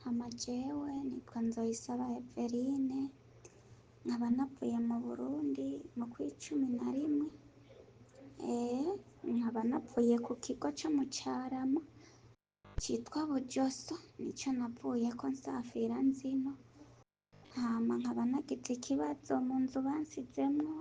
Hama jewe nitwa Nzoyisaba Everine, nkaba navuye mu Burundi mu kw'icumi na rimwe, nkaba navuye ku kigo co mu Carama citwa Bujoso, nico navuyeko nsafira nzino. Hama nkaba nagize ikibazo mu nzu bansizemwo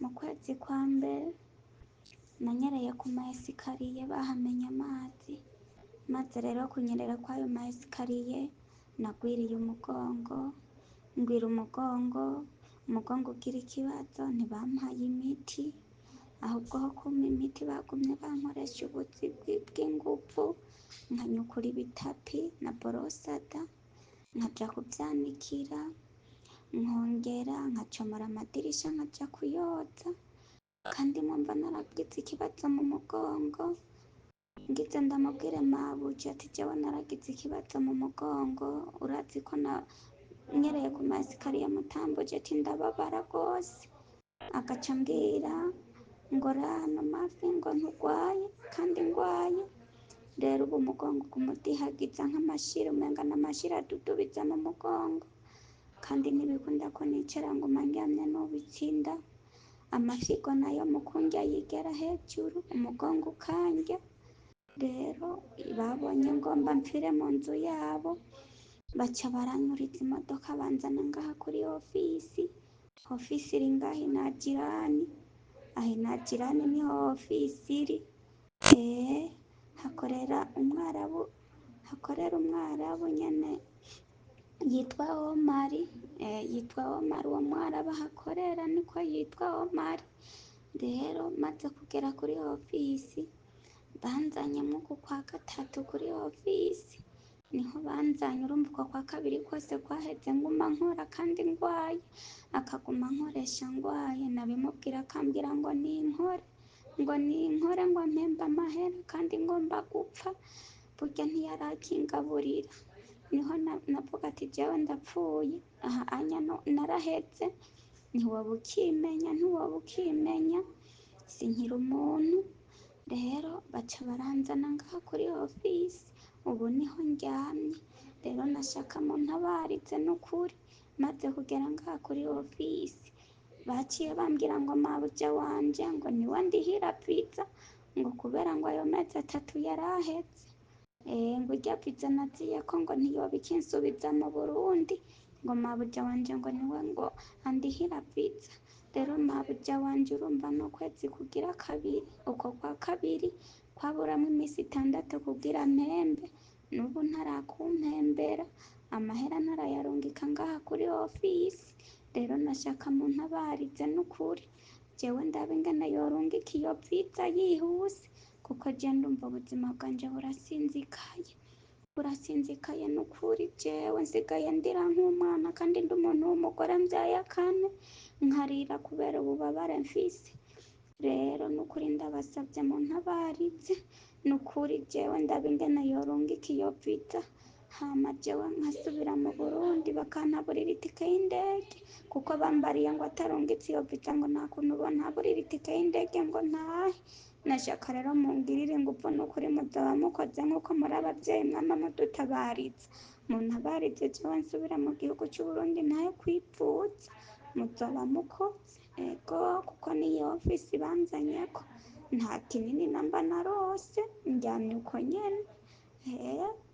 mu kwezi kwa mbere, nanyereye ku ma escalier bahamenye amazi, maze rero kunyerera kw'ayo ma escalier nagwiriye umugongo, ngwira umugongo, umugongo ugira ikibazo ntibampaye imiti, ahubwo aho kumpa imiti bagumye bankoresha ubuzi bw'inguvu, nkanyukura ibitapi na borosada, nkaja kuvyanikira, nkongera nkacomora amadirisha nkaja kuyoza, kandi mwumva naragize ikibazo mu mugongo. Ngize ndamubwire mabuja ati jewe naragize ikibazo mu mugongo, urazi ko nanyereye ku ma escalier mutambuje, ati ndababara rwose. Agaca ambwira ngo rano mafi ngo ntugwaye kandi ngwaye. Rero ubu umugongo uguma udihagiza nk'amashira, umenga n'amashira adudubiza mu mugongo, kandi ntibikunda ko nicara, nguma ndyamye nubitse inda. Amafyigo nayo mu kundya yigera hejuru, umugongo ukandya. Rero babonye ngomba mpfire mu nzu yabo, baca baranyuriza imodoka banzana ngaha kuri ofisi. Ofisi iri ngaha inajirani, aho inajirani niho ofisi iri. Hakorera umwarabu, hakorera umwarabu nyene yitwa Omari, yitwa Omari. Uwo mwarabu ahakorera niko yitwa Omari. Rero maze kugera kuri ofisi, banzanye mw'uku kwa gatatu kuri ofisi niho banzanye. Urumva uko kwa kabiri kose kwaheze nguma nkora kandi ngwaye, akaguma nkoresha ngwaye. Nabimubwira akambwira ngo ninkore, ngo ninkore, ngo ampembe amahera kandi ngomba gupfa. Burya ntiyarakingaburira. Niho navuga ati jewe ndapfuye aha anya naraheze, ntiwoba ukimenya, ntiwoba ukimenya, sinkiri umuntu. Rero baca baranzana ngaha kuri ofisi, ubu niho ndyamye. Rero nashaka muntabarize n'ukuri. Maze kugera ngaha kuri ofisi, baciye bambwira ngo mabuja wanje ngo niwe ndihira visa, ngo kubera ngo ayo mezi 3 yaraheze, ngo irya visa naziyeko ngo ntiyoba ikinsubiza mu Burundi, ngo mabuja wanje ngo niwe ngo andihira visa. Rero mabuja wanje, urumva n'ukwezi kugira kabiri, uko kwa kabiri kwaburamwo iminsi 6 kugira mpembe, n'ubu ntarakumpembera amahera, ntarayarungika ngaha kuri ofisi. Rero nashaka muntabarize n'ukuri, jewe ndabe ingene yorungika iyo visa yihuse, kuko je ndumva ubuzima bwanje burasinzikaye, burasinzikaye n'ukuri. Jewe nsigaye ndira nk'umwana kandi ndi umuntu w'umugore mvyaye kane, nkarira kubera ububabare mfise. Rero nukuri ndabasavye muntabarize nukuri, jewe ndabe ingene yorungika iyo visa, hama jewe nkasubira mu Burundi, bakantaburira itike y'indege, kuko bambariye ngo atarungitse iyo visa ngo nta kuntu bontaburira itike y'indege ngo ntahe. Nashaka rero mungirire inguvu nukuri, muzoba mukoze nk'uko muri abavyeyi mwama mudutabariza. Muntabarize jewe nsubira mu gihugu c'Uburundi ntahe kwivuza, muzoba mukoze. Ego, kuko niyo ofisi banzanyeko nta kinini namba narose, ndyamye uko nyene.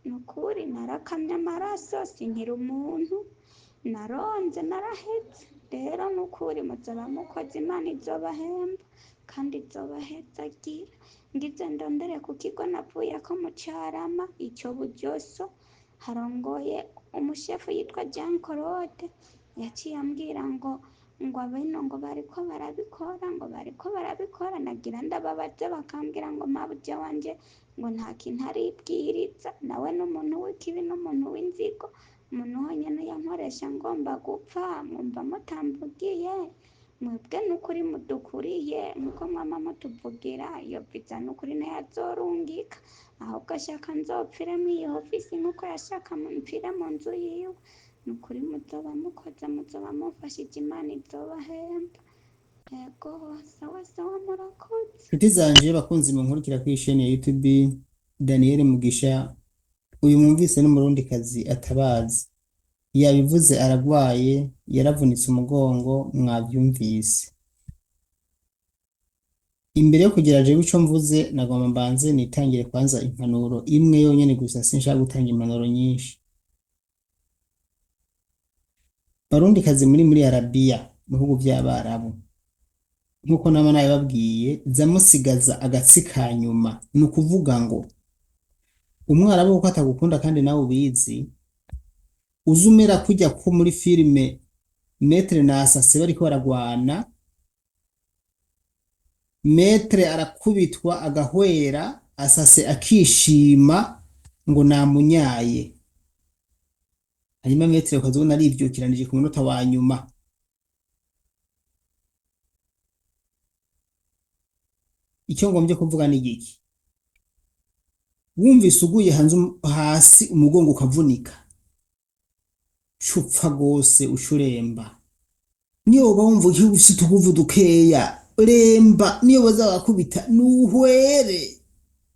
Nukuri narakamye amaraso, sinkiri umuntu, naronze, naraheze. Rero nukuri muzoba mukoze, Imana izobahemba kandi izobahezagira. Ngize ndondere ku kigo navuyeko mu Carama ico Bujoso, harongoye umushefu yitwa Jean Claude. Yaciye ambwira ngo abino ngo bariko barabikora, ngo bariko barabikora. Nagira ndababaze, bakambwira ngo mabuja wanje ngo nta kintu aribwiriza. Nawe n'umuntu w'ikibi, n'umuntu w'inzigo, umuntu wonyene yankoresha ngomba gupfa. Mwumva mutamvugiye mwebwe n'ukuri mudukuriye nkuko mwama mutuvugira, iyo visa n'ukuri nayo azorungika. Ahubwo ashaka nzopfire mw'iyo ofisi nkuko yashaka mpfire mu nzu yiwe. Nukuri muzoba mukoze, muzoba mumfashije, Imana izobahemba. Ego, sawa sawa, murakoze. Nshuti zanje, bakunzi munkurikira kuri chaîne ya YouTube Daniel Mugisha. Uyu mwumvise n'umurundikazi atabaza, yabivuze aragwaye, yaravunitse umugongo, mwavyumvise. Imbere yo kugira jewe ico mvuze, nagomba mbanze nitangire kwanza impanuro imwe yonyene gusa, sinshaka gutanga impanuro nyinshi. Barundikazi muri Arabiya, mu bihugu vy'Abarabu, nk'uko nama nabibabwiye, za musigaza agatsi ka nyuma. Ni ukuvuga ngo umwarabu kuko atagukunda kandi nawe ubizi, uze umera kurya ko muri filime Maître na Asase bariko baragwana, Maître arakubitwa agahwera, Asase akishima ngo namunyaye, hanyuma Maître ukazobona arivyukiranije ku munota wa nyuma. Icyo ngombye kuvuga ni igiki? Wumvise uguye hanze hasi umugongo ukavunika, cupfa gose ucuremba. Niyo woba wumva ufise utuguvu dukeya, remba, niyo baza bakubita nuhwere.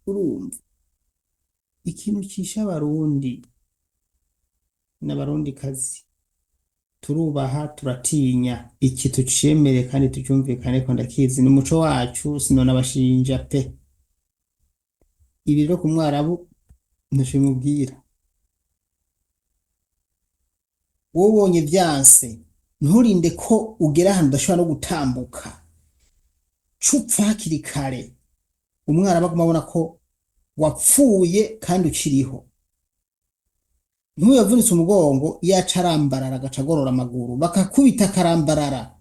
Urumva ikintu cishe abarundi n'abarundikazi, turubaha, turatinya. Iki tucemere kandi tucumvikane ko ndakizi ni umuco wacu, sinonabashinja pe. Ibi rero ku mwarabu ntaco bimubwira. Wowe ubonye vyanse, nturinde ko ugera ahantu udashobora no gutambuka, cupfa hakiri kare. Umwarabu aguma abona ko wapfuye kandi ukiriho. Nk'uyu yavunitse umugongo, yaca arambarara agaca agorora amaguru, bakakubita akarambarara,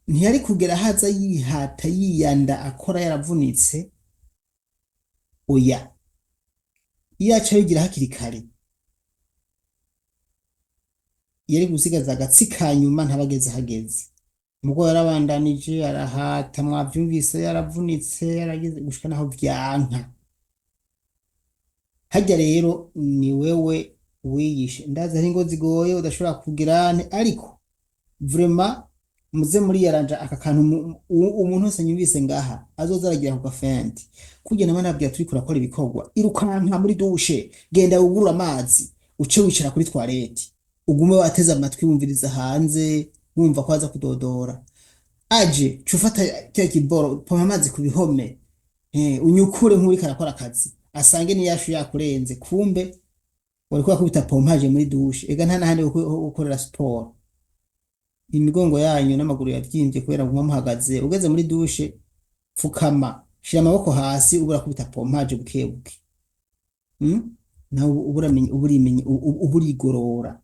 ntiyari kugera haza yihata yiyanda akora yaravunitse. Oya, iyo aca abigira hakiri kare yari gusigaza agatsi ka nyuma, ntabageze hageze. Mugo yarabandanije arahata, mwavyumvise, yaravunitse, yarageze gushika naho vyanka. Harya rero ni wewe wiyishe, ndazi hari ingo zigoye udashobora kugira, ariko vraiment muze muri yaranja aka kantu. Umuntu wese nyumvise ngaha azoza aragira ku gafenti kurya nama nabwira, turiko urakora ibikorwa, irukanka muri douche, genda wugurura amazi, uce wicara kuri toilette, ugume wateze amatwi wumviriza hanze, wumva ko aza kudodora. Aje, ca ufata kya kiboro, pompa amazi ku bihome, unyukure nk'uriko arakora akazi, asange niyashu yakurenze, kumbe wariko urakubita pompage muri douche. Ega nta nahandi ho gukorera siporo. Imigongo yanyu n'amaguru yavyimbye kubera kuguma muhagaze. Ugeze muri douche, pfukama, shira amaboko hasi, ube urakubita pompage buke buke. Nawe uba uramenya, uba urimenya, uba urigorora.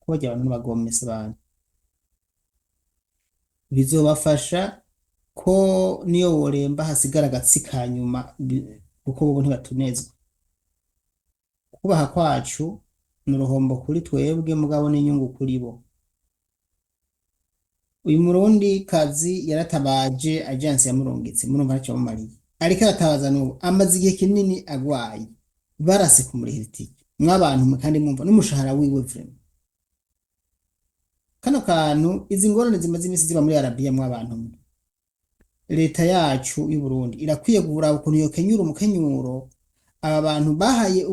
Ko barya abantu n'abagomese abantu bizobafasha ko niyo woremba hasigara agatsi ka nyuma, kuko bobo ntibatunezwa. Kubaha kwacu ni uruhombo kuri twebwe, mugabo n'inyungu kuri bo. Uyu murundi kazi yaratabaje agence yamurungitse, murumva ntacyo yamumariye, ariko aratabaza n'ubu amaze igihe kinini agwaye, barase kumurihira itike mwabantu mwe, kandi mwumva n'umushahara wiwe. Vraiment kano kantu, izi ngorane zimaze iminsi ziba muri Arabiya, mwabantu mwe, leta yacu y'u Burundi irakwiye kuraba ukuntu yokenyura umukenyuro aba bantu bahaye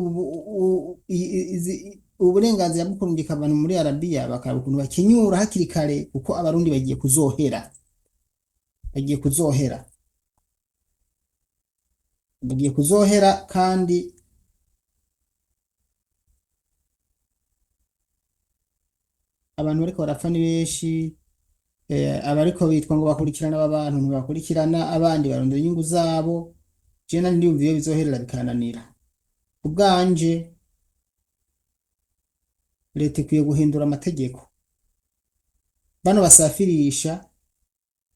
uburenganzira bwo kurungika abantu muri Arabiya, bakaraba ukuntu bakenyura hakiri kare, kuko abarundi bagiye kuzohera, bagiye kuzohera, bagiye kuzohera. Kandi abantu bariko barapfa ni benshi, abariko bitwa ngo bakurikirana aba bantu ntibakurikirana, abandi barondera inyungu zabo. Je nanje ndiyumva iyo bizoherera bikananira. Ubwanje leta ikwiye guhindura amategeko. Bano basafirisha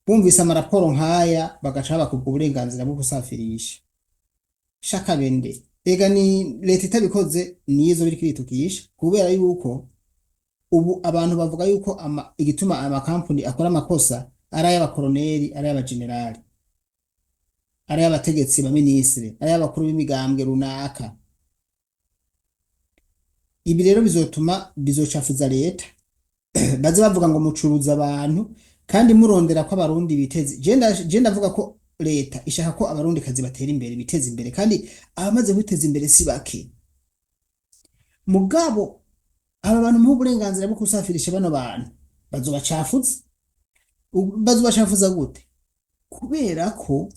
bumvise amaraporo nk'aya bagaca babaka ubwo burenganzira bwo gusafirisha. Shaka bende ega ni leta itabikoze nizo biriko iritukisha, kubera yuko ubu abantu bavuga yuko igituma amakampuni akora amakosa ari ay'abakoroneri, ari ay'abajenerali, ari ay'abategetsi ba minisitiri, ari ay'abakuru b'imigambwe runaka. Ibi rero bizotuma bizocafuza leta, baze bavuga ngo mucuruza abantu kandi murondera ko abarundi biteze. Je ndavuga ko leta ishaka ko abarundi kazi batera imbere, biteze imbere, kandi abamaze kwiteza imbere si bake. Mugabo aba bantu muha uburenganzira bwo kusafirisha bano bantu bazobacafuza. Bazobacafuza gute? Kubera ko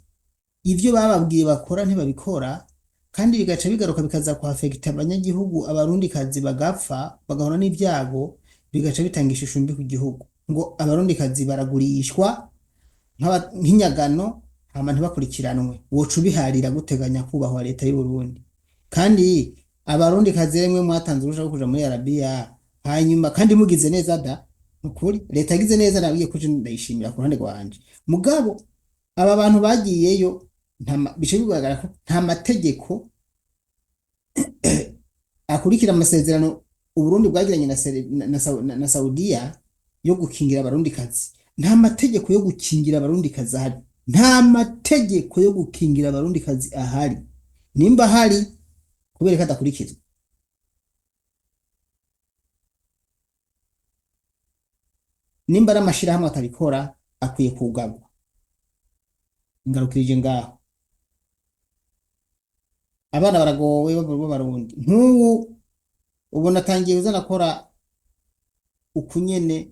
ivyo bababwiye bakora ntibabikora, kandi bigaca bigaruka bikaza kuhafekita abanyagihugu, abarundikazi bagapfa bagahura n'ibyago, bigaca bitanga ishusho mbi ku gihugu ngo abarundikazi baragurishwa nk'inyagano, hama ntibakurikiranwe. Woca ubiharira guteganya kubahwa leta y'u Burundi? Kandi abarundikazi rimwe mwatanze uruhusha rwo kuja muri Arabiya, hanyuma kandi mugize neza da, nukuri leta yagize neza, nabwiye ko je ndayishimira ku ruhande rwanje. Mugabo aba bantu bagiyeyo bice bigaragara ko nta mategeko akurikira amasezerano Uburundi bwagiranye na Saudiya yo gukingira abarundikazi. Nta mategeko yo gukingira abarundikazi ahari, nta mategeko yo gukingira abarundikazi ahari. Nimba ahari, kubera ko adakurikizwa? Nimba ari amashirahamwe atabikora, akwiye kugarwa. Ngarukirije ngaho. Abana baragowe b'abarundi. Nk'ubu ubu natangiye kuza nakora ukunyene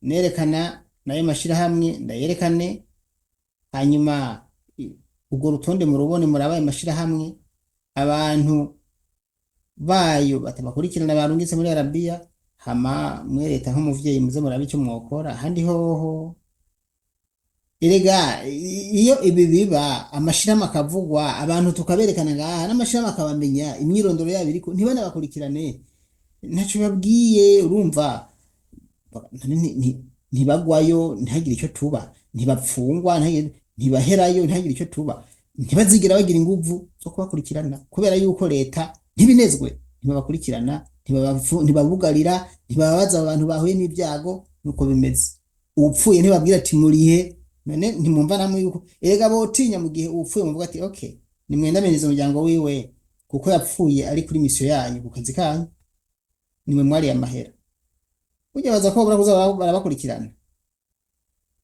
nerekana nayo mashirahamwe, ndayerekane, hanyuma urwo rutonde murubone, murabaye mashirahamwe abantu bayo batabakurikirana barungitse muri Arabiya. Hama mwe leta nk'umuvyeyi muze murabe icyo mwokora. Ahandi hoho erega iyo ibi biba, amashirahamwe akavugwa, abantu tukaberekana ngaha, n'amashirahamwe akabamenya imyirondoro yabo iriko, ntibanabakurikirane, ntaco babwiye. Urumva ntibagwayo, ntihagire icyo tuba, ntibapfungwa, ntibaherayo, ntihagire icyo tuba, ntibazigera bagira inguvu zo kubakurikirana, kubera yuko leta ntibinezwe, ntibabakurikirana, ntibabugarira, ntibababaza abantu bahuye n'ibyago. Nuko bimeze. Uwupfuye ntibabwira ati murihe. None ntimwumva namwe yuko erega botinya mu gihe uwupfuye muvuga ati okay, nimwendamirize umuryango wiwe, kuko yapfuye ari kuri misiyo yanyu, ku kazi kanyu, nimwe mwariye amahera. Burya baza ko babura kuza barabakurikirana.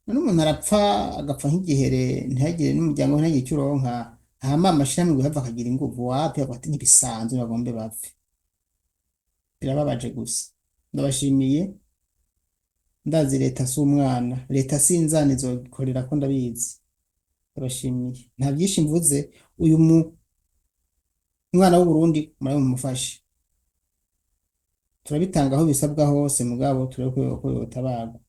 None umuntu arapfa, agapfa nk'igihere, ntihagire n'umuryango we, ntihagire icyo uronka. Hama amashirahamwe guhava akagira inguvu, wapi, avuga ati ntibisanzwe, bagombe bapfe. Birababaje gusa. Ndabashimiye. Ndazi leta si umwana, leta si inzana, izokorera ko ndabizi. Ndabashimiye, nta byinshi mvuze. Uyu mwana w'Uburundi murabe mumufashe. Turabitanga aho bisabwa hose, mugabo turebe ko yotabarwa.